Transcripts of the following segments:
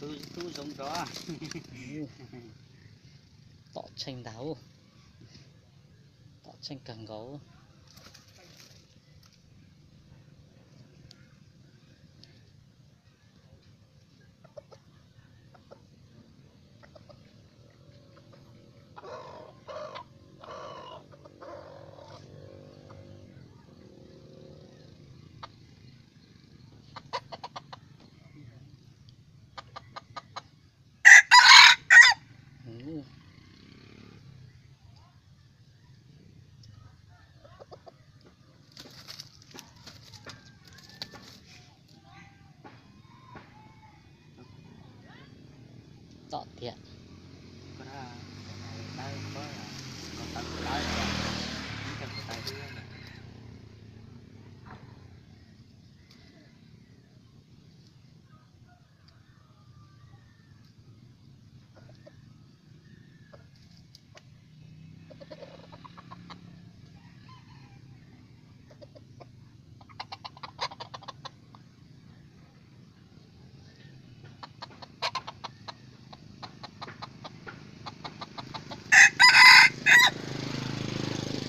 Tub zoo nrov. Tom tsheej ntag, tom tsheej kawg nkaus. Tom tiag.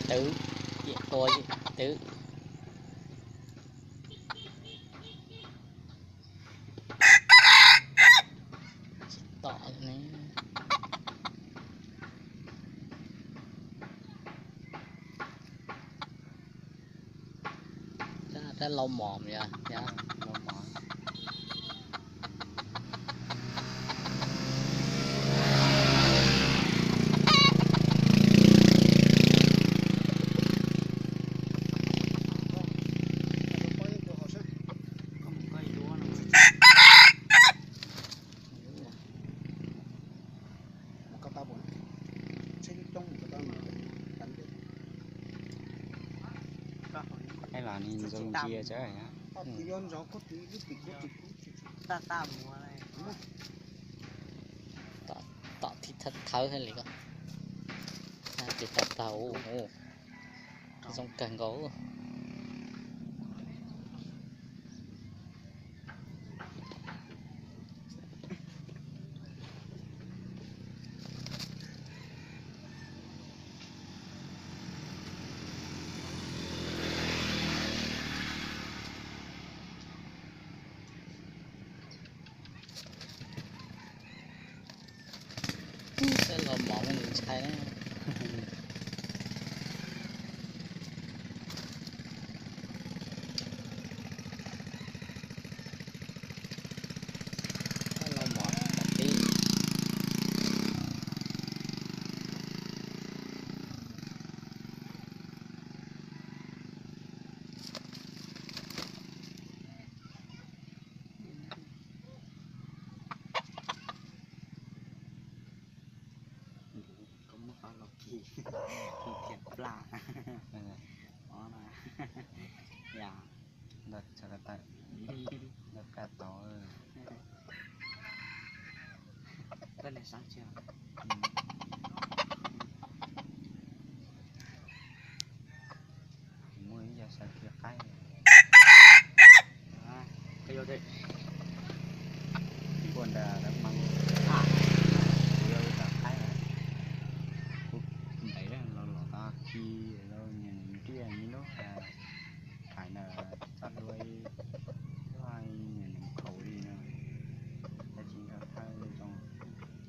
Twv, ciam tua twv. Tsis tom ne. Rab lau mom yog, lau mom. Ej, los nws zoo ntsia tso. Tom thib thawv thawv li ko. Ces tau tau, zoo kawg nkaus. Peb los mov muaj nws ntshai na. Los mov tib. Koj muab qhov los kis, kis thiam plaj. Os na, yog ntawm txhais ko taw, ntawm kab tod. Koj niag sab tsis muaj ib co sawv kiag qaib. Koj yuav ua nra lawv mas, kuv yuav ua tom qaib. Kuv ntev los los tau ki los nyias ntiaj nyias lub, thaiv ntawm txoj hlua ib